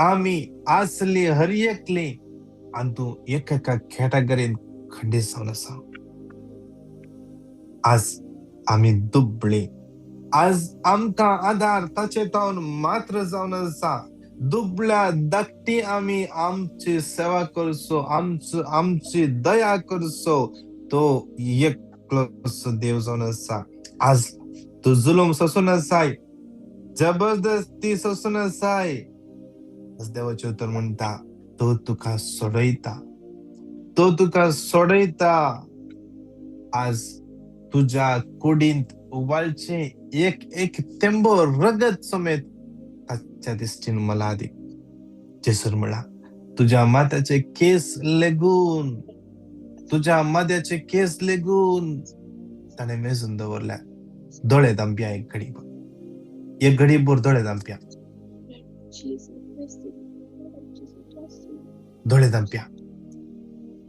आमी आसली हर एकली आनी तूं एका कॅटेगरीन खंडीत जावन आसा. आज आमी दुबळी, आज आमकां आदार ताचे तावन मात्र जावन आसा. दुबळ्या धाकटी आमी आमची सेवा करचो, आमची दया करचो तो एकलोच देव जावन आसा. आज तूं जुलूम सोसून आसाय, जबरदस्ती सोसून आसाय. आज देवाचें उतर म्हणटा तो तुका सोडयता, तो तुका सोडयता. आज तुज्या कुडींत उबाळचें एक एक तेंबो रगत समेत ताच्या दिश्टीन मोलादीक. जेसून म्हणला तुज्या माथ्याचे केस लेगून, तुज्या माथ्याचे केस लेगून ताणें मेजून दवरल्या. दोळे धांपया एक घडीभर, एक घडीभर दोळे धांपया, दोळे धांपया,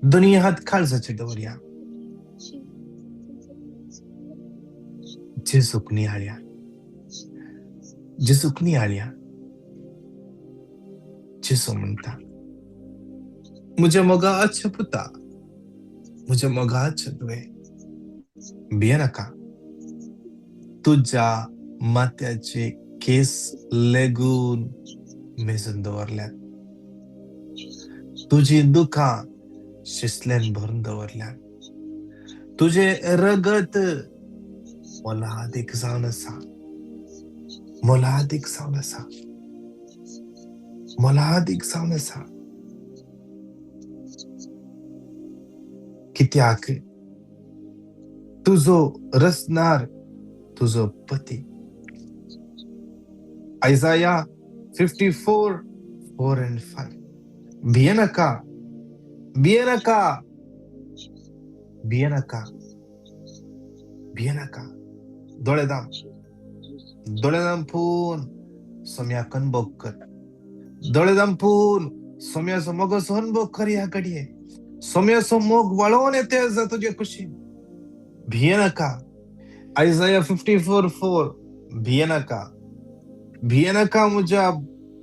दोनी हात काळजाचेर दवरया. जेजूक नियाळया, जेजूक नियाळया. जेजू म्हणटा म्हज्या मोगाचे पुता, म्हज्या मोगाचे धुवे, भियेनाका. तुज्या माथ्याचे केस लेगून मेजून दवरल्यात, तुजी दुखां शिसल्यान भरून दवरल्यात, तुजें रगत मोलादीक जावन आसा, मोलादीक जावन आसा, मोलादीक जावन आसा. कित्याक तुजो रचणार तुजो पती. आयजाया 54:4 and 5. भियेनाका, भियेनाका, भियेनाका, भियेनाका. दोळे दाम, दोळे दामपून सोम्याक अनुभव कर, दोळे दामपून सोम्याचो मोगाचो अनुभव कर. ह्या घडये सोम्याचो मोग वळोवन येते आसा तुजे कुशीन. भियेनाका. आयजाया 54:4. भियेनाका, भियेनाका म्हज्या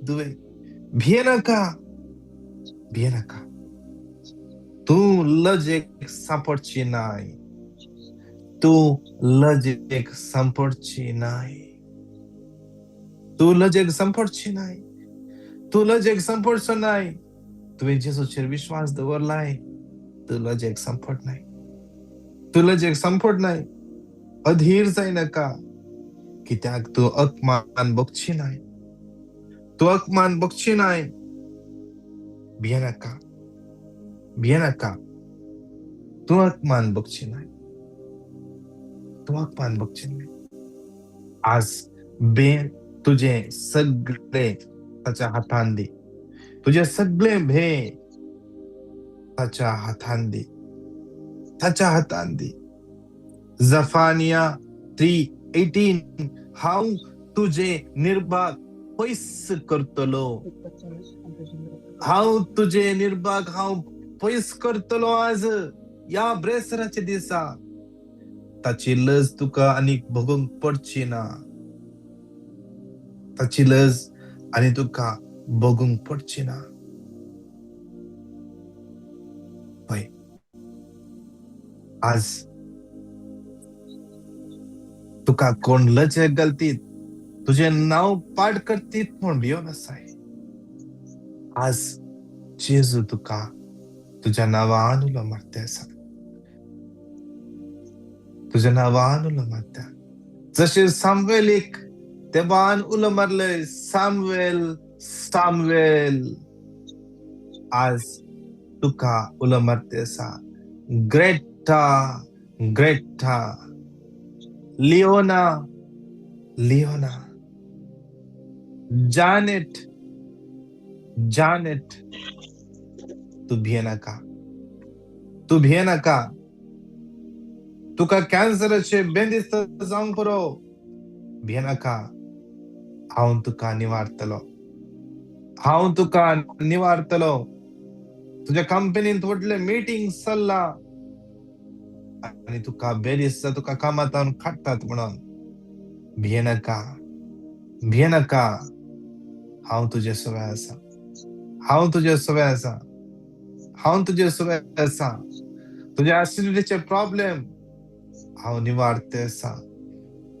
धुवे, भियेनाका, भियेनाका. तूं लजेक सांपडची नाय, तूं लजेक सांपडची नाय, तूं लजेक सांपडची नाय, तूं लजेक सांपडचो नाय. तुवें जेजूचेर विश्वास दवरलाय, तूं लजेक सांपडनाय, तूं लजेक सांपडनाय. अधीर जायनाका, कित्याक तूं अपमान भोगची नाय, तूं अपमान भोगची नाय. भियेनाका, भियेनाका, तूं अपमान भोगची नाय, तूं अपमान भोगची नाय. आज बे तुजें सगळें ताच्या हातान दी, तुजें सगळें भे ताच्या हातान दी, ताच्या हातान दी. जफानिया 3:18. हांव तुजे निर्भाग पयस करतलो, हांव तुजे निर्भाग हांव पयस करतलो. आज ह्या ब्रेसराच्या दिसा ताची लज तुका आनीक भोगूंक पडची ना, ताची लज आनी तुका भोगूंक पडची ना. पळय आज तुका कोण लजेक घालतीत, तुजें नांव पाड करतीत म्हूण भियोन आसाय. आज जेजू तुका तुज्या नांवान उलो मारता आसा, तुज्या नांवान उलो मारता. जशें सामुएलीक देवान उलो मारले, सामुएल, सामुएल. आज तुका उलो मारता आसा, ग्रेटा, ग्रेटा, लिओना, लिओना, जानेट, जानेट. तूं भियेनाका, तूं भियेनाका. तुका कॅन्सराचे बेंदिस्त जावंक पुरो, भियेनाका. हांव तुका निवारतलो, हांव तुका निवारतलो. तुज्या कंपनींत व्हडलें मिटींग चल्लां आनी तुका बेदिस्त तुका कामांत काडटात म्हणून भियेनाका, भियेनाका. हांव तुजे सगळें आसा, हांव तुजे सवय आसा, हांव तुजे सवय आसा. तुज्या ऍसिडिटीचे प्रॉब्लेम हांव निवारते आसा,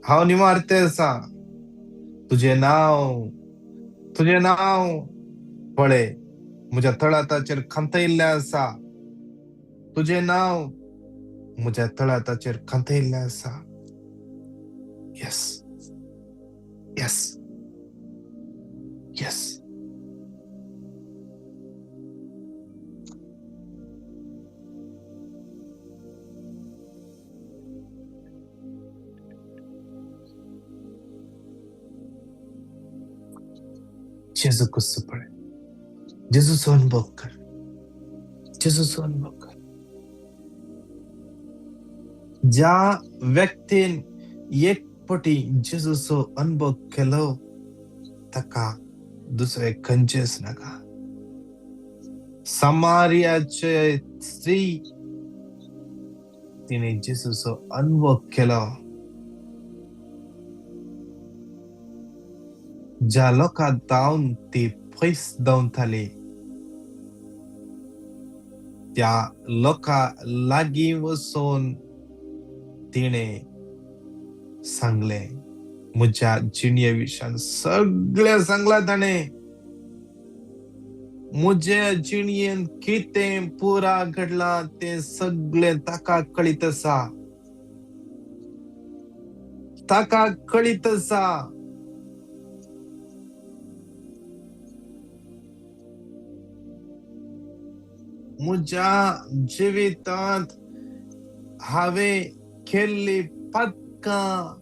हांव निवारते आसा. तुजें नांव, तुजें नांव पळय म्हज्या तळहाताचेर खंतयिल्लें आसा. तुजें नांव म्हज्या तळहाताचेर खंतयिल्लें आसा. Yes, yes, yes. जेजू कुस्स पळय, जेजूचो अनुभव कर, जेजूचो अनुभव कर. ज्या व्यक्तीन एक पटी जेजूचो अनुभव केलो ताका दुसरे खंयचेच नाका. समारियाचे स्त्री तिणे जेजूचो अनुभव केलो. ज्या लोकां धांवन ती पयस धांवताली त्या लोकां लागीं वचून तिणे सांगलें, म्हज्या जिणे विशयान सगळें सांगलां ताणें. म्हज्या जिणेन कितें पुरा घडलां तें सगळें ताका कळीत आसा, ताका कळीत आसा. म्हज्या जिवितांत हांवें केल्ली पदकां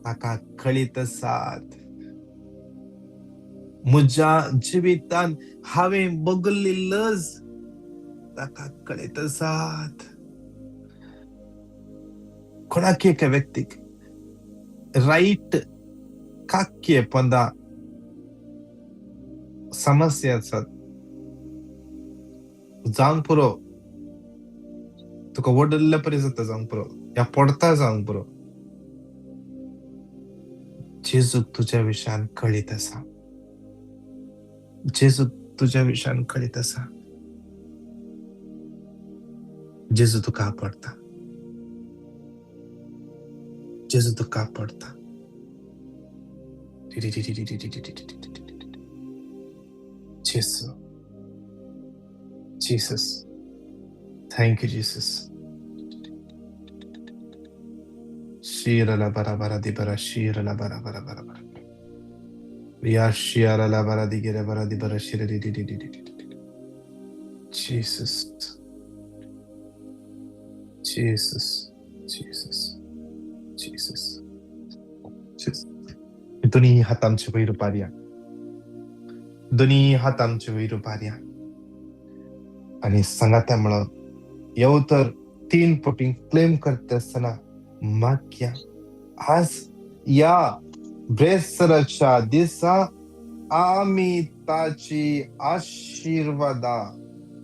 ताका कळीत आसात. म्हज्या जिवितांत हांवें भोगल्ली लज ताका कळीत आसात. कोणाक एका व्यक्तीक रायट काक्ये पंदा समस्या आसात, जावंक पुरो, तुका वडल्ले परी जाता जावंक पुरो, या पडता जावंक पुरो, जेजूक तुज्या विशयान कळीत आसा, जेजू तुज्या विशयान कळीत आसा. जेजू तुका आपडता, जेजू तुका आपडता. जेजू, Jesus, thank you Jesus. शिरला बरा बरा दी बरा शिरला बरा बरा बरा बरा या शिरला बरा दी गिरे बरा दी बरा शिर दी दी दी दी दी दी. Jesus, Jesus, Jesus, Jesus, Jesus. दोन्ही हात आमचे वयर उबारया, दोन्ही हात आमचे वयर उबारया आनी सांगाता म्हणून येव तर तीन पटी क्लेम करता आसतना मागया. आज या ब्रेस्तराच्या दिसा आमी ताची आशिर्वादा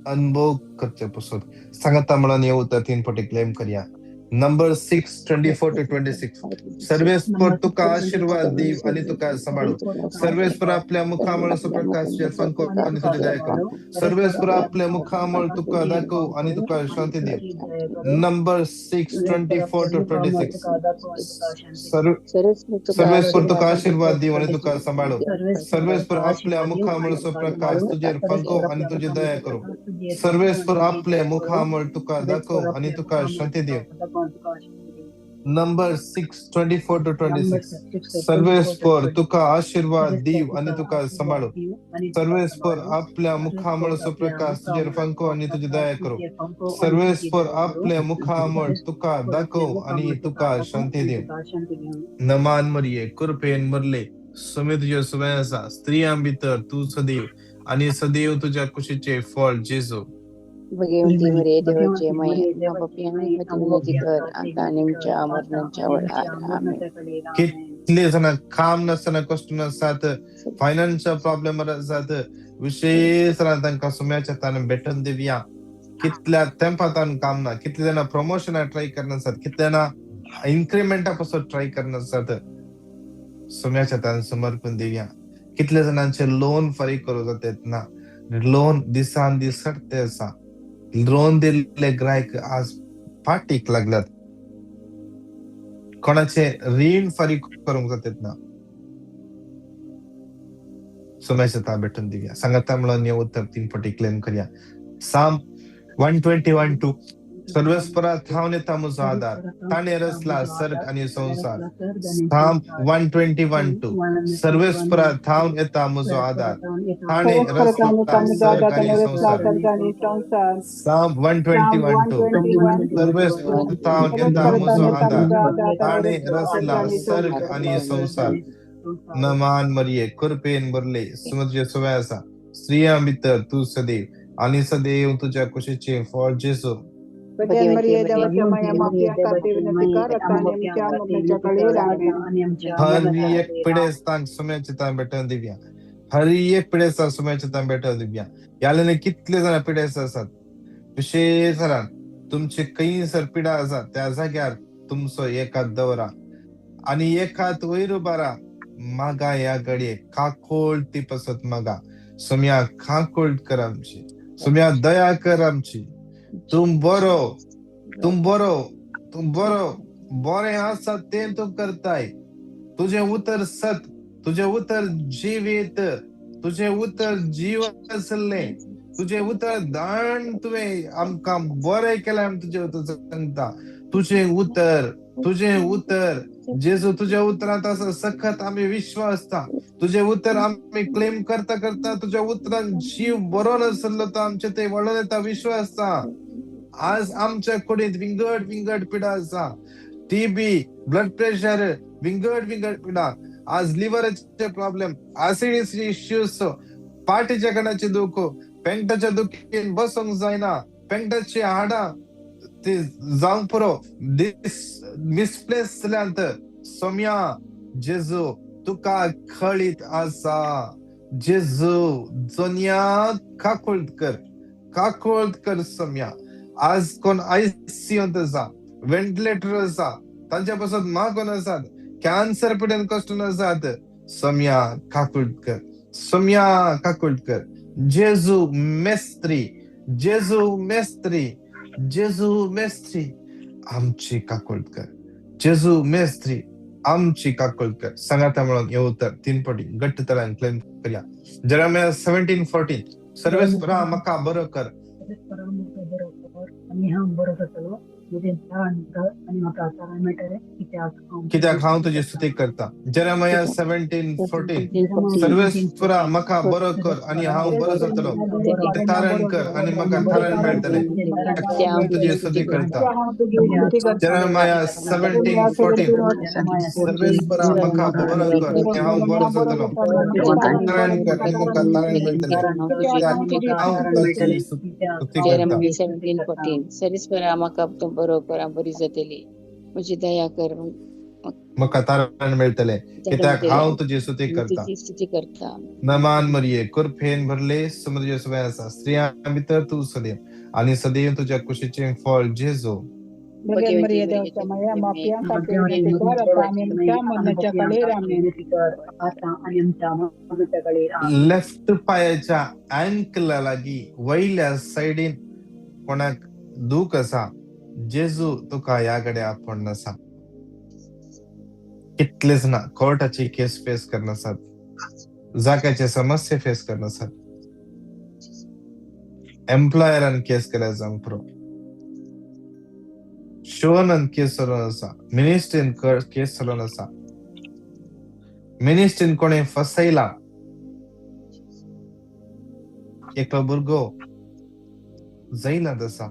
अनुभव करचे पसून सांगाता म्हणून येव तर तीन पटी क्लेम करया. Number 6, 24 to 26. सर्वेस्पर तुका आशीर्वाद दीव आणि तुका सांभाळू. सर्वेस्पर आपल्या मुखामळ प्रकाश फांको आणि तुझी दया करू. सर्वेस्पर आपल्या मुखामळ तुका दाखवू आणि तुका शांती देव. Number 6, 24 to 26. सर्वेस्पर तुका आशीर्वाद देव आणि तुका सांभाळू. सर्वेस्पर आपल्या मुखामळ प्रकाश तुझेर फांको आणि तुझी दया करू. सर्वेस्पर आपल्या मुखामळ तुका दाखवू आणि तुका शांती देव. Number 6, 24 to 26. सर्वेस्पर तुका आशीर्वाद दीव आणि तुका सांभाळू. सर्वेस्पर आपल्या मुखामळ प्रकाश तुझेर फांको आणि तुझी दया करू. सर्वेस्पर आपल्या मुखामळ तुका दाखव आणि तुका शांती देव. नमान मरिये कृपेन मरले सुमे तुझे सुवे आसा. स्त्रियां भितर तू सदैव आणि सदैव तुझ्या कुशीचे फळ जेजू. भगवती मरिये देवाचे माये, पापी विनंती कर आता आणि आमच्या मरणाच्या वेळार. आमेन. कितले जाणां काम नासतना कश्ट नासतात, फायनान्शियल प्रॉब्लेम आसात, विशेष तांकां सुम्याच्या तान भेटून दिवया. कितल्या तेंपातान काम ना, कितले जाणां प्रमोशना ट्राय करनासात, कितले जाणां इन्क्रिमेंटा पासून ट्राय करनासात, सुम्याच्या तान समर्पण दिवया. कितले जाणांचे लोन फारीक करूं जाता ना, लोन दिसान दीस सरते आसा, लोन दिल्ले ग्रायक आज फाटीक लागल्यात, कोणाचे रीण फारीक करूंक जातात ना. सोम्याच्या भेटून दिवया. सांगाता म्हणून हे उत्तर 3 फावटी क्लेम करया. साम 121:2, सर्वेस्परा थावन येता म्हजो आदार, ताणें रचला सर्ग आनी संवसार. साम 121:2, सर्वेस्परा थावन येता म्हजो आदार, ताणें रचला सर्ग आनी संवसार. साम 121:2, सर्वेस्परा थावन येता म्हजो आदार, ताणें रचला सर्ग आनी संवसार. नमान मरिये, कृपेन भरले, समुद्र सवय आसा, स्त्रियां भितर तूं सदैव आनी सदैव तुज्या कुशीचें फळ जेजू. हर एक पिडेस्तांक सुम्याचे भेटून दिवया, हर एक पिडेस्तांक सुम्याचे भेटून दिवया. ह्या कितले जाणां पिडेस्त आसात, विशेष तुमचे खंयसर पिडा आसा त्या जाग्यार तुमचो एक हात दवरा आनी एक हात वयर उबारा, मागा ह्या घडये काकोळ ती पसत मागा. सोम्या काकोळ कर आमची, सोम्या दया कर आमची. तूं बरो, तूं बरो, तूं बरो, बरें आसा तें तूं करताय. तुजें उतर सत, तुजें उतर जिवीत, तुजें उतर जीव आसलें, तुजें उतर दान तुवें आमकां बरें केलें. आमी तुजें उतर सांगता, तुजें उतर, तुजें उतर जेजू, तुज्या उतरांत आसा सखत आमी विश्वासता. तुजें उतर आमी क्लेम करता करता तुज्या उतरान जीव बरो नासलो तो आमचे ते व्हडलो येता विश्वासता. आज आमच्या कुडींत विंगड विंगड पिडा आसा, टीबी, ब्लड प्रेशर, विंगड विंगड पिडा, आज लिव्हराचे प्रॉब्लेम, ऍसिडिटी इश्यूज, पाटीच्या कणाचे दुःख, पेंटाच्या दुखीन बसूंक जायना, पेंटाची हाडां ते जावंक पुरो, मिसप्लेस जाल्यात. सोम्या जेजू तुका कळीत आसा. जेजू जोन्या काकुळट कर, काकुळट कर सोम्या. आज कोण आयसीयूंत आसा, व्हेंटिलेटर आसा, तांच्या पासून मागून आसात, कॅन्सर पिडेन कश्टून आसात. सोम्या काकुळट कर, सोम्या काकुळट कर. जेजू मेस्त्री, जेजू मेस्त्री, जेजू मेस्त्री आमची काकुळट कर, जेजू मेस्त्री आमची काकुळट कर. सांगाता म्हणून हे उतर 3 फावटी घट्ट तरान क्लेम करया. जेरेमिया 17:14, सर्वेस्परा म्हाका बरो कर, आनी हांव बरो जातलो, म्हजें तारण कर आनी म्हाका तारण मेळटलें, कित्याक हांव तुजी स्तुती करता. जेरेमिया 17:14, सर्वेस्परा म्हाका बरो कर आनी हांव बरो जातलो, तारण कर आनी म्हाका तारण मेळटलें, हांव तुजी स्तुती करता. जेरेमिया 17:14, सर्वेस्परा म्हाका बरो कर आनी हांव बरो जातलो, तारण कर आनी म्हाका तारण मेळटलें, हांव तुजी स्तुती करता. 17:14, सर्वेस्परा म्हाका तूं बरो कर, हांव बरी जातली, म्हजी दया कर, म्हाका तारण मेळटलें, कित्याक हांव तुजी स्तुती करता. स्तुती करता. नमान मरिये, कृपेन भरले, समुद्र सवय आसा, स्त्रियां भितर तूं सदैव आनी सदैव तुज्या कुशीचें फळ जेजू. लेफ्ट पायाच्या अँकला लागीं वयल्या सायडीन कोणाक दूख आसा, जेजू तुका ह्या कडेन आपोवन आसा. कितले जाणां कोर्टाची केस फेस करना आसात, जाग्याचे समस्या फेस करना आसात, एम्प्लॉयरान केस केल्या जावंक पुरो, शोनान केस चलोवन आसा, मिनिस्ट्रीन केस चलोवन आसा, मिनिस्ट्रीन कोणें फसयला, एकलो भुरगो जैलांत आसा,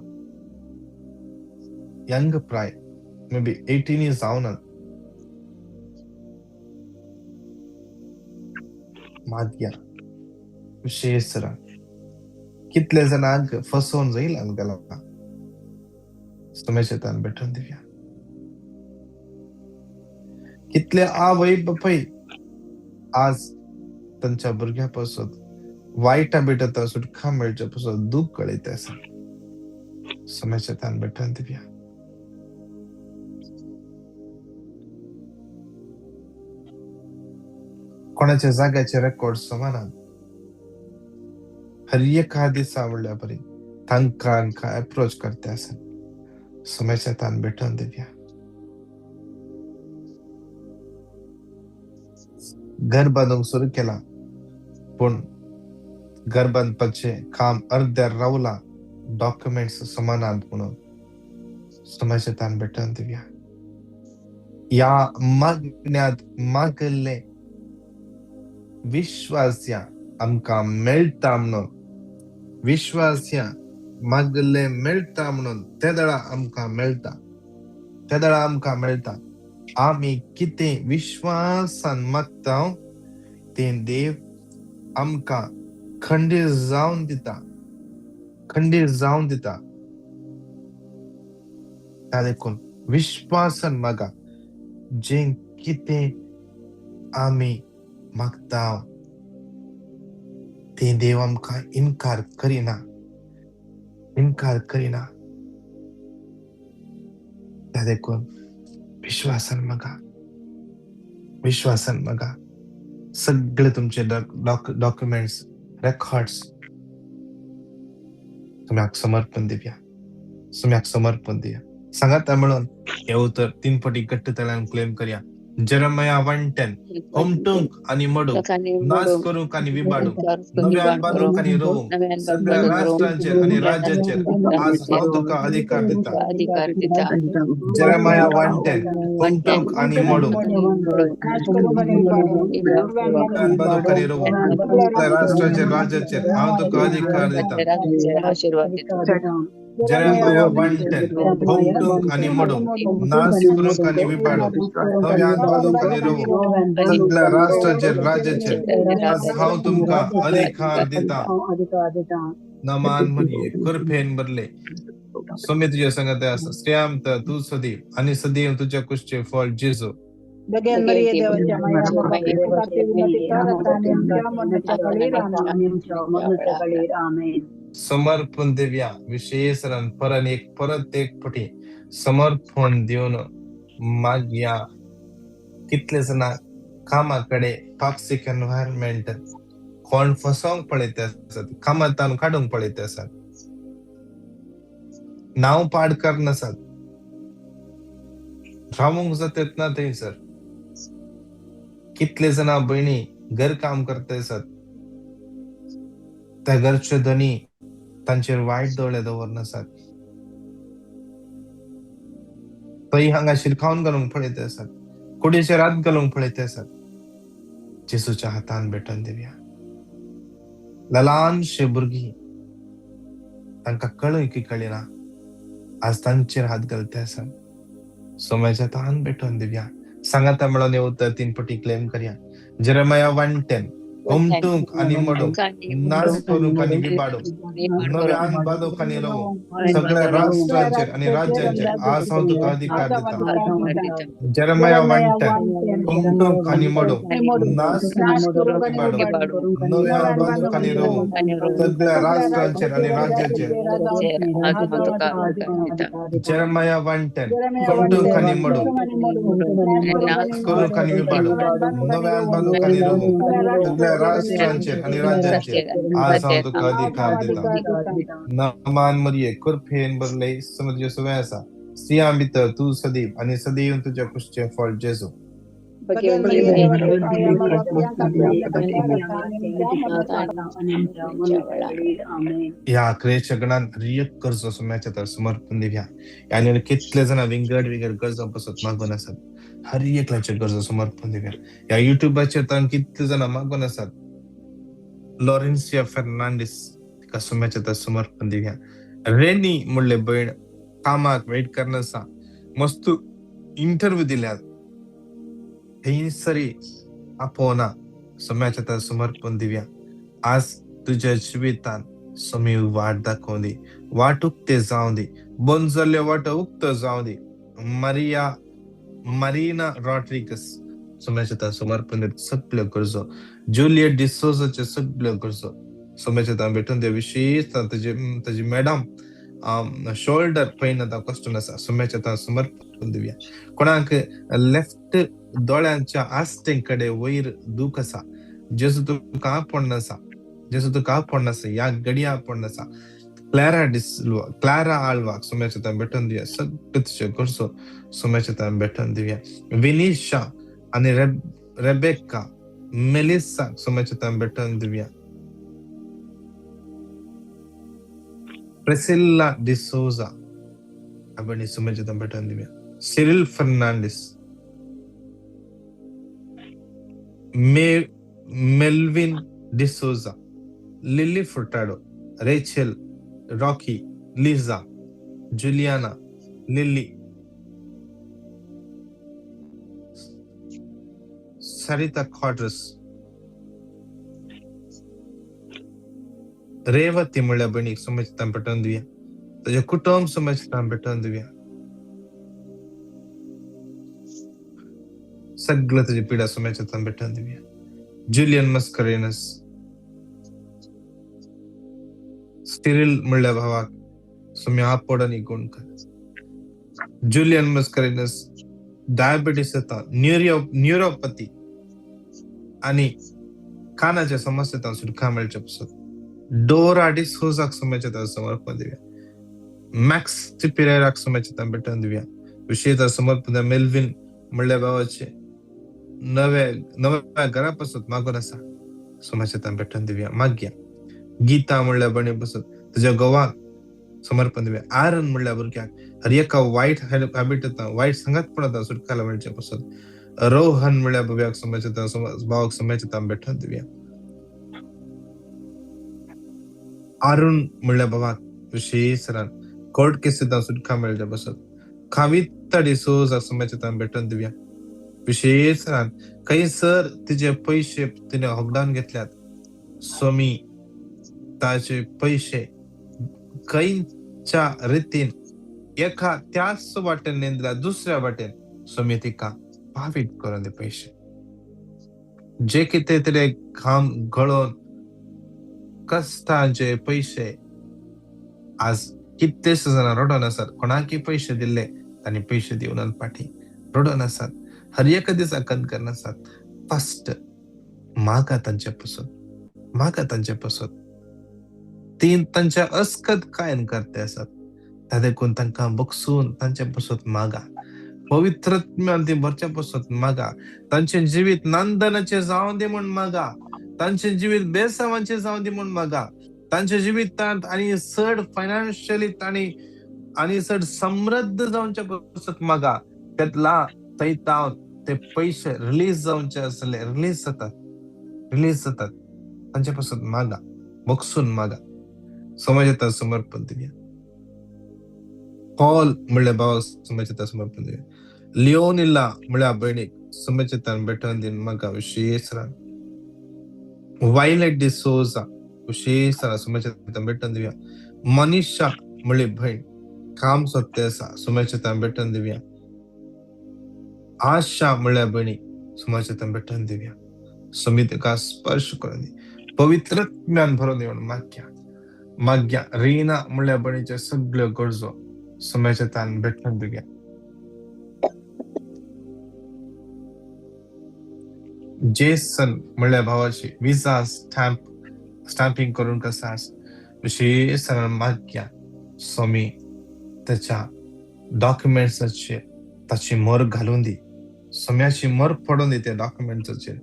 यंग प्राय, मे बी 18 जावना, मागया विशेष कितले जाणांक फसोवन जैलांत घाला. सोमेशेतान भेटून दिवया. कितले आवय बापूय आज तांच्या भुरग्या पासून वायटा भेटता सुटका मेळच्या पासून दूख कळयत आसा. सोमेशेतान भेटून दिवया. कोणाच्या जाग्याचे रेकॉर्ड समानात, हर एका दिसा व्हडल्या बरी तांकां एप्रोच करता आसा. सोम्याच्या हातान भेटोवन दिवया. घर बांदूंक सुरू केलां पूण घर बांदपाचें काम अर्द्यार रावलां, डॉक्युमेंट्स समानात म्हणून. सोम्याच्या हातान भेटोवन दिवया. ह्या मागण्यांत मागल्ले विश्वास या आमकां मेळटा म्हणून, विश्वास या मागल्ले मेळटा म्हणून ते दळा आमकां मेळटा, ते दळा आमकां मेळटा. आमी कितें विश्वासान मागता तें देव आमकां खंडीत जावन दिता, खंडीत जावन दिता. त्या देखून विश्वासान मागा, जें कितें आमी मागता तें देव आमकां इनकार करिना, इनकार करिना. त्या देखून विश्वासान मागा, विश्वासान मागा. सगळे तुमचे डॉक्युमेंट्स, रेकॉर्ड्स सुम्याक समर्पण दिवया, सुम्याक समर्पण दिया. सांगात म्हणून हे उतर 3 पटी घट्ट तळ्यान क्लेम करया. जेरेमिया 1:10, होमटूंक आनी मडूंक, नाश करूंक आनी विबाडूंक, नव्यान बांदूंक आनी रोवूंक, सगळ्या राष्ट्रांचेर आनी राज्याचेर आज हांव तुका अधिकार दिता. जेरेमिया 1:10, होमटूंक आनी मडूंक, नव्यान बांदूंक आनी रोवूंक, सगळ्या राष्ट्रांचेर राज्याचेर हांव तुका अधिकार दिता. जेरेमिया 1:10, होमटूंक आनी मडूंक, नाश करूंक आनी विबाडूंक, नव्यान बांदूंक आनी रोवूंक, सगळ्या राष्ट्राचेर राज्याचेर आज हांव तुमकां अधिकार दिता. नमान मरिये कृपेन भरले, सोम्य तुज्या संगत आसा. श्रेयाम तर तूं सदैव आनी सदैव तुज्या कुशचें फळ जेजू. समर्पण दिवया. विशेष परत एक परत एक पटी समर्पण दिवन मागया. कितले जाणां कामा कडेन टॉक्सीक एनवायरमेंट, कोण फसोवंक पळयत आसात, कामांतल्यान काडूंक पळयत आसात, नांव पाड करनासात, रावूंक जातात ना थंयसर. कितले जाणां भयणी घर काम करता आसात, त्या घरचे धनी तांचेर वायट दोळे दवरनासात, थंय हांगा शिरकावन घालूंक पळयत आसात, कुडीचेर हात घालूंक पळयत आसात. जेजूच्या हातान भेटोवन दिवया. ल्हानशे भुरगीं तांकां कळय की कळिना, आज तांचेर हात घालते आसात. सोम्याच्या हातान भेटोवन दिवया. सांगाता म्हणून उतर 3 पटी क्लेम करया. जेरेमिया 1:10, होमटूंक आनी मडूंक, नाश करूंक आनी विबाडूंक, नव्यान बांदूंक आनी रोवूंक, सगळ्या राष्ट्रांचेर आनी राज्यांचेर आज हांव तुका अधिकार दिता. जेरेमिया 1:10, होमटूंक आनी मडूंक, नाश करूंक विबाडूंक, नव्यान बांदूंक आनी रोवूंक, सगळ्या राष्ट्रांचेर आनी राज्यांचेर. जेरेमिया 1:10, होमटूंक आनी मडूंक, नाश करूंक आनी विबाडूंक, नव्यान बांदूंक आनी रोवूंक, सगळ्या राष्ट्रांचेर आनी राज्यांचेर आज हांव तुका अधिकार दिता. नमान मरिये कृपेन भरले, समज सुवे आसा. स्त्रियां भितर तूं सदैव आनी सदैव तुज्या कुशचें फळ जेजू. ह्या क्रेच्या गणान रियक गरजो सुम्याच्या तर समर्पण दिवया. आनी कितले जाणां विंगड विंगड गरजां पसत मागून आसात, हर एकल्याच्यो गरजो समर्पण दिवया. ह्या युट्यूबाचेर तर कितले जाणां मागून आसात. लॉरेन्सिया फेर्नांडीस तिका सुम्याच्या तर समर्पण दिवया. रेनी म्हणले भयण कामाक वेट करनासा, मस्त इंटरव्यू दिल्यात, थंयसरी आपोवना, सोम्याच्या तर समर्पण दिवया. आज तुज्या जिवितान सोमी वाट दाखोवं दी, वाट उक्ते जावं दी, बंद जाल्ल्यो वाटो उक्तो जावं दी. मारिया मारिना रॉड्रिगस सोम्याच्या तर समर्पण दिवया सगळ्यो गरजो. जुलियट डिसोजाच्यो सगळ्यो गरजो सोम्याच्या तर भेटून दिवया. विशेष ताजी मॅडम शोल्डर पेन आतां कश्ट आसा, सोम्याच्या तर समर्पण दिवया. कोणाक लेफ्ट दोळ्यांच्या आस्ते कडेन वयर दूख आसा, जेजू तुका आपोवन आसा, जेसू तुका आपोवन आसा, ह्या घडया आपोवन आसा. क्लारा डिसिल्वा, क्लारा आल्वाक सोम्याच्या भेटून दिवया. सगळे तुजे गरजो सोम्याच्या भेटून दिवया. विनिशा आनी रेबेका मेलिसाक सोम्याच्या भेटून दिवया. प्रेसिल्ला डिसोजा आपण सोम्याच्या भेटून दिवया. Cyril Fernandes, Melvin D'Souza, Lily Furtado, Rachel, Rocky, Liza, Juliana, Lily, Sarita Quadras, Revathi म्हणल्या भयणीक सोम्याच्या भेटून दिवया. ताजें कुटुंब सोम्याच्या भेटून दिवया. सगळं तुझी पिढा सोम्याच्या भेटून दिवया. जुलियन मस्करेनस, सिरिल म्हणल्या भावाक सोम्या आपोड आनी गुण कर. जुलियन मस्करेनस डायबिटीस येता, न्युरोपथी आनी कानाच्या समस्येंत सुटका मेळचे पसत. डोरा डिसोजाक सोम्याच्या समर्पण दिवया. मॅक्स पिरेराक सोम्याच्या भेटून दिवया. विशेष समर्पण दिवया. मेल्विन म्हणल्या भावाचे नव्या घरा पासत मागून आसा, सोम्याच्या भेटून दिवया. मागया गीता म्हणल्या भयणी पासत तुज्या घोवाक समर्पण दिवया. आरन म्हणल्या भुरग्याक हर एका वायट हॅबिट येता, वायट संगतपण येता सुटकाला मेळचे पसत. रोहन म्हणल्या भव्याक सोम्याच्या भावाक सोम्याच्या भेटून दिवया. अरुण म्हणल्या भावाक विशेष कोर्ट केस सुटका मेळचे पसत. कविता डिसोजा सोम्याच्या भेटून दिवया. विशेष खंयसर तिजे पयशे तिने होगडावन घेतल्यात, स्वामी ताचे पयशे खंयच्या रितीन एका त्याच वाटेन नेंदल्या दुसऱ्या वाटेन स्वामी तिका पावीत करून ते पयशे जे कितें तिणे घाम गळोवन कश्टांचे पयशे आज कितलेशे जाणां रडोन आसात. कोणाकय पयशे दिल्ले तांणी पयशे दिवन फाटीं रडोन आसात. हर एका दिसा कन करनासात. फस्ट मागा तांचे पसून, मागा तांचे पसून. ती तांच्या अस्कत कायन करते आसात, त्या देखून तांकां बगसून तांचे पसून मागा. पवित्रत्म्यान ती भरच्या पसून मागा. तांचें जिवीत नंदनाचें जावं दी म्हूण मागा. तांचें जिवीत बेसावांचें जावं दी म्हूण मागा. तांच्या जिवितांत आनी चड फायनान्शियली तांणी आनी चड समृद्ध जावचे पसून मागा. तेतला थंय ते पयशे रिलीज जावचे आसले रिलीज जातात, रिलीज जातात. तांचे पसून मागा, बगसून मागा. समाजात समर्पण दिवया. पॉल म्हणल्या भावाक समाजात समर्पण दिवया. लिओनिला म्हणल्या भयणीक समाजात भेटून दिन मागा. विशेष वायलेट डिसोजा विशेष समाजात भेटून दिवया. मनीषा म्हणली भयण काम सोदते आसा, समाजात भेटून दिवया. आशा म्हणल्या भयणी समाजात भेटून दिवया. स्वामी तुका स्पर्श करून दी, पवित्र ज्ञान भरून दी म्हणून मागया. मागया रीना म्हणल्या भयणीचे सगळ्यो गरजो समाजात भेटून दिवया. जेसन म्हणल्या भावाची विजा स्टॅम्पिंग करून कसा विशेष मागया. स्वामी त्याच्या डॉक्युमेंट्साचेर ताची मर घालून दी, सम्याची मर पडून दी त्या डॉक्युमेंट्साचेर.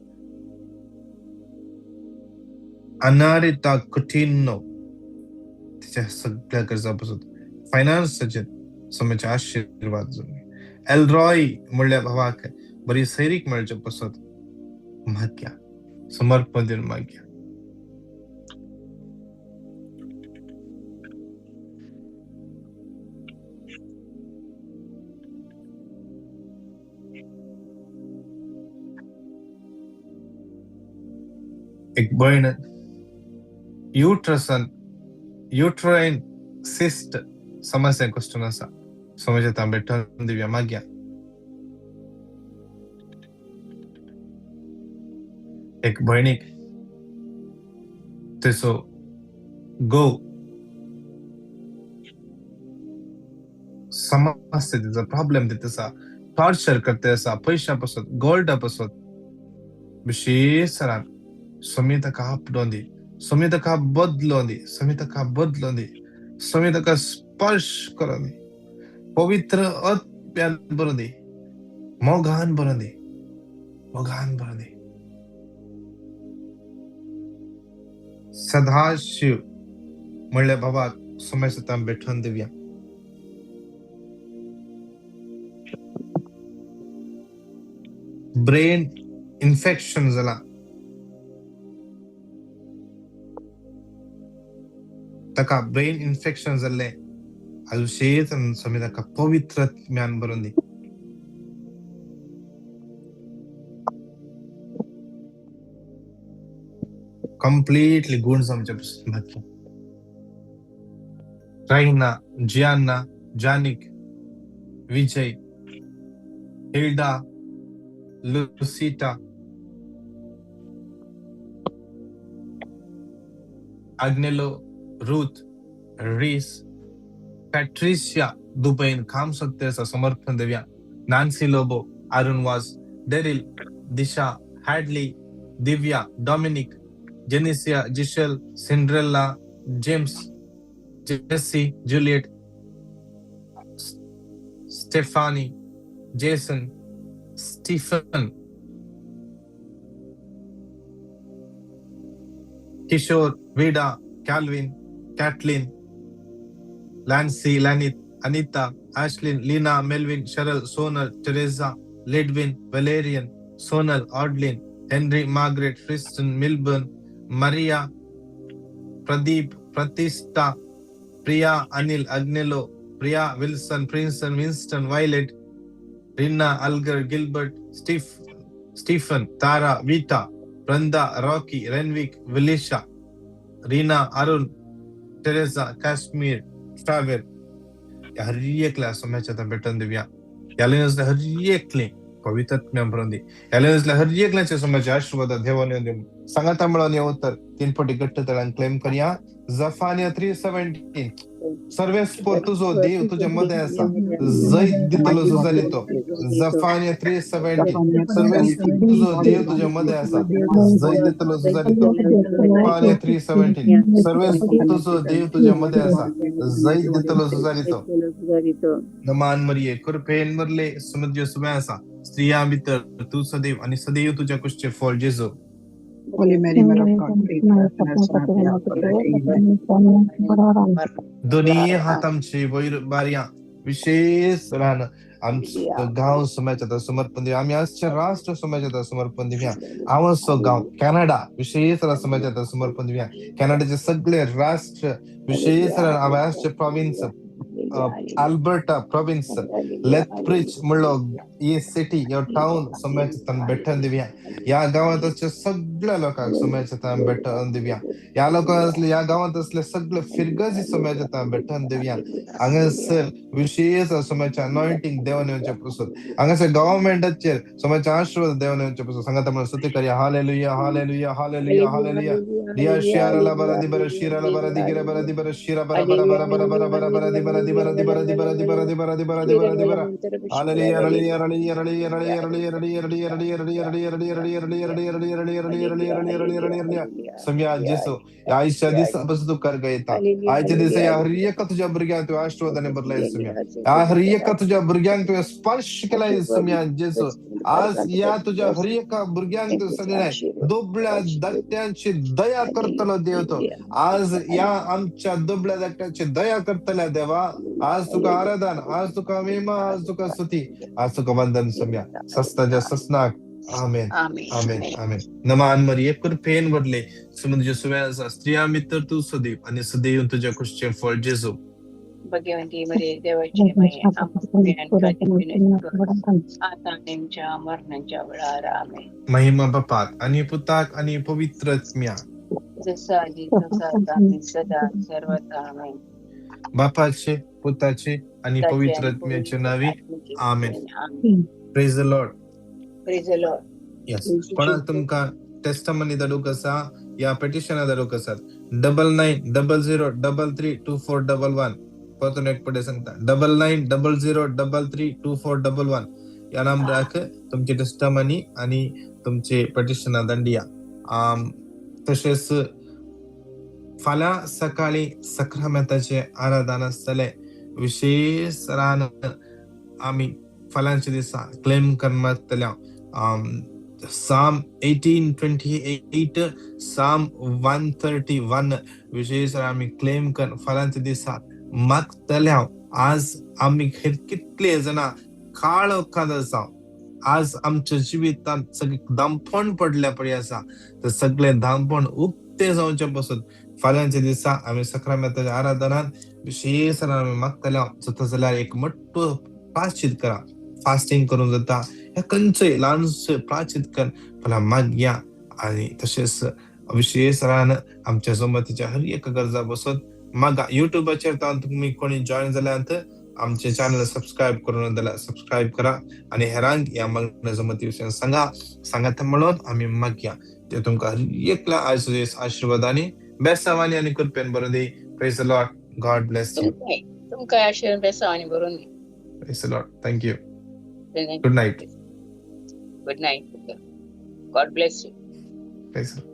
अनारिता कुटिन्हो तिच्या सगळ्या गरजा पासून फायनान्साचेर सम्याचे आशिर्वाद जावं. एलरॉय म्हणल्या भावाक बरी सैरीक मेळचे पसत मागया, समर्पण दिवन मागया. एक भयण युट्रसन युट्रायन सिस्ट समस्या क्वेश्चन आसा, समजता भेटून दिवया मागया. एक भयणीक तेचो गो समस्या, तिचो प्रॉब्लेम तिचा टॉर्चर करते आसा, पयशा पासत, गोल्डा पासत. विशेष स्वामी ताका आपडोन दी, स्वामी ताका बदलो दी, स्वामी ताका बदलो दी, स्वामी ताका स्पर्श करो दी, पवित्र आत्म्यान भरून दी, मोगान भरून दी, मोगान भरून दी. सदाशिव म्हणल्या बाबाक समय भेटून दिवया. ब्रेन इन्फेक्शन जाला, ताका ब्रेन इन्फेक्शन जाल्लें, आजुशेच स्वामी ताका पवित्र ज्ञान भरून दी. कंप्लीटली गुण जावचे. Raina, Gianna, Janik, Vijay, Hilda, Lucita, Agnelo, Ruth, Reese, Patricia दुबईन काम सत्तेचा समर्पण देव्या, Nancy Lobo, Arun Vaz, Daryl, Disha, Hadley, Divya, Dominic, Jenicia, Giselle, Cinderella, James, Jesse, Juliet, Stephanie, Jason, Stephen, Kishore, Vida, Calvin, Kathleen, Lancy, Lanith, Anita, Ashlyn, Leena, Melvin, Cheryl, Sonal, Teresa, Ledwin, Valerian, Sonal, Audlin, Henry, Margaret, Tristan, Milburn, Maria, Pradeep, Pratishtha, Priya, Anil, Agnelo, Priya, Wilson, Princeton, Winston, Violet, Rinna, Algar, Gilbert, Stephen, Tara, Vita, Brenda, Rocky, Renwick, Vilisha, Reena, Arun, Teresa, Kashmir, Travel. हर एकल्या समाजाच्या भेटून दिव्या. याला हर एकले पवित्र भरून दी. याला हर एकल्याच्या समाजाचे आशीर्वाद देवाने देऊ. सांगाता मिळून येऊ तर 3 पटी घट्ट तळान क्लेम करूया. जफानिया 3:17. सर्वेस्पोर तुझो देव तुझ्या मध्ये असा जैत दितलो झुजारी तो. जफानिया 3:17. सर्वेस्पोर तुझो देव तुझ्या मध्ये असा जैत दितलो झुजारी तो. जफानिया 3:17. सर्वेस्पोर तुझो देव तुझ्या मध्ये असा जैत दितलो झुजारी तो. नमान मरिये कृपेन मरले समुद्र सुमे असा स्त्रिया भितर तू सदैव आणि सदैव तुझ्या कुशचे फळ जेजू. Holy Mary, Mother of God, pray for us sinners now and at the hour of our death. Amen. दोन्ही हात आमचे वयर बारया विशेष रान आमचं गांव समाजात समर्पण दिवया. आम्ही आजच्या राष्ट्र समाजात समर्पण दिवया. आमचो गांव कॅनडा विशेष समाजात समर्पण दिवया. कॅनडाचे सगळे राष्ट्र विशेष आम्ही आजचे प्रॉव्हिन्स अल्बर्टा प्रॉव्हिन्स लेथब्रिज म्हणलो ही सिटी या टाउन समाजात भेटून दिवया. या गावात असले सगळ्या लोकांक समाजात भेटून दिवया. या लोकांक असले या गावात असले सगळे फिरगजी समाजात भेटून दिवया. हांगासर विशेष समाजाच्या अनॉइंटिंग देवान येवचे पसून हांगासर गव्हर्मेंटाचेर समाजाचे आशीर्वाद देवान येवचे पसून सांगाता म्हणून स्तुती करूया. हालेलुया हालेलुया हालेलुया हालेलुया. रिया शियाराला बरा दी बरा शिराला बरा दी गिरा बरा दी बरा शिरा बरा बरा बरा बरा बरा बरा बरा दी बरा दी बरा दी बरा दी बरा दी बरा दी बरा दी बरा दी बरा दी बरा. हालेलुया हालेलुया हालेलुया हालेलुया हालेलुया हालेलुया हालेलुया हालेलुया हालेलुया हालेलुया हालेलुया हालेलुया हालेलुया हालेलुया हालेलुया. सम्या जेसो आयच्या दिसा पासून तू कर गयता. आयच्या दिसा ह्या हर एका तुझ्या भुरग्यांक तुवें आशीर्वादाने भरलाय सम्या. ह्या हर एका तुझ्या भुरग्यांक तुवें स्पर्श केलाय सम्या जेसो. आज ह्या तुझ्या हर एका भुरग्यांक तूं सगळ्या दुबळ्या धाकट्यांची दया करतलो देव तो. आज ह्या आमच्या दुबळ्या धाकट्यांची दया करतल्या देवा. आज तुका आराधन, आज तुका महिमा, आज तुका स्तुती, आज तुका वंदन सम्या. सस्ताच्या ससनाक आमेन आमेन आमेन. नमान मरिये कृपेन भरले समुद्र सुव्या आसा स्त्रिया मित्र तू सदैव आणि सदैव तुझ्या कुशचे फळ जेजू. भगवंती मरिये देवाची माये आमकां पापयांखातीर विनंती कर आता आनी आमच्या मरणाच्या वेळार. आमेन. महिमा बापाक आणि पुताक आणि पवित्र आत्म्याक. जसं आधी तसं आता आणि सदा सर्वत्र. आमेन. बापाचे पुताचे आणि पवित्र आत्म्याच्या नावे आमेन. Praise the Lord. Praise the Lord. Yes. कोणाक तुमकां टेस्टमनी धाडूंक आसा या पेटिशनां धाडूंक आसात 9900 33 2411. परतून एक पटे सांगता 9900 33 2411 ह्या नंबराक तुमची टेस्टमनी आणि तुमचे पेटिशनां धाडिया. तशेंच फाल्यां सकाळी सक्रामेंताचें आराधन आसतलें. विशेश तरान आमी फाल्यांच्या दिसा क्लेम करून मागतले. Psalm 18:28, Psalm 131 विशेष आमी क्लेम कर फाल्यांच्या दिसा मागतले. आज आमी कितले जाणां काळोखांत आसा. आज आमच्या जिवितांत सगळे दांपण पडल्या पळय आसा, तर सगळे दांपण उक्ते जावचे पसून फाल्यांच्या दिसा आमी सक्रामेंताच्या आराधनान विशेष आमी मागतले. जाता जाल्यार एक मोठो प्राश्चित करा, फास्टिंग करूंक जाता, ह्या खंयचोय ल्हानसो प्राचित कर फाल्यां मागया. आनी तशेंच विशेष आमच्या जमतीच्या हर एका गरजा बसून मागा. युट्यूबाचेर तुमी कोणी जॉईन जाल्यात आमचे चॅनल सबस्क्रायब करून जाल्यार सबस्क्रायब करा आनी हेरांक ह्या मागण्या जमती विशयान सांगा. सांगात म्हणून आमी मागया ते तुमकां हर एकल्या आयज आशिर्वादांनी बेसावानी आनी कृपेन बरोवन दी. Praise the Lord. God bless you. तुमकांय आशिर्वाद बेसावानी बरोवन दी. Praise the Lord. Thank you. Good night. Good night. God bless you. Praise the Lord.